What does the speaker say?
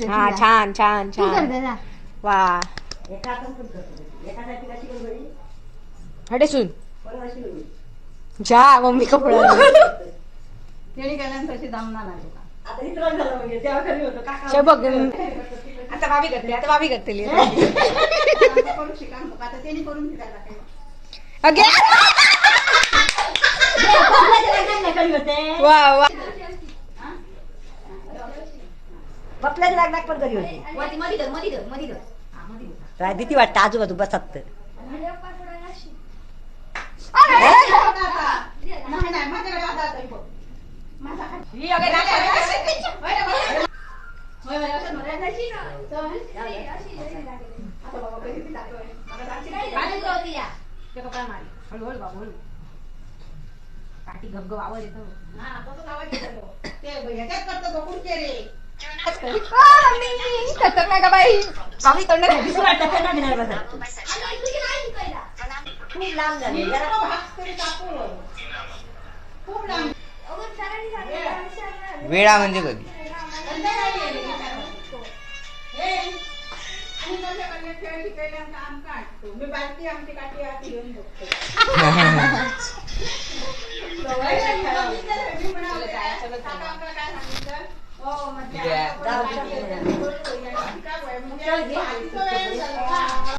हा छान छान छान. वा हटे सून जा मम्मी कपडा बघ. आता भाभी करते, आता भाभी करते. वा वा. पपल्याच्या लग्नात पण करी होती. भीती वाटतं आजूबाजू बसत तर. काठी घपघप आवाज येतो. खतरनाक बाई. आम्ही तोंड खूप लांब झाले. वेळा म्हणजे कधी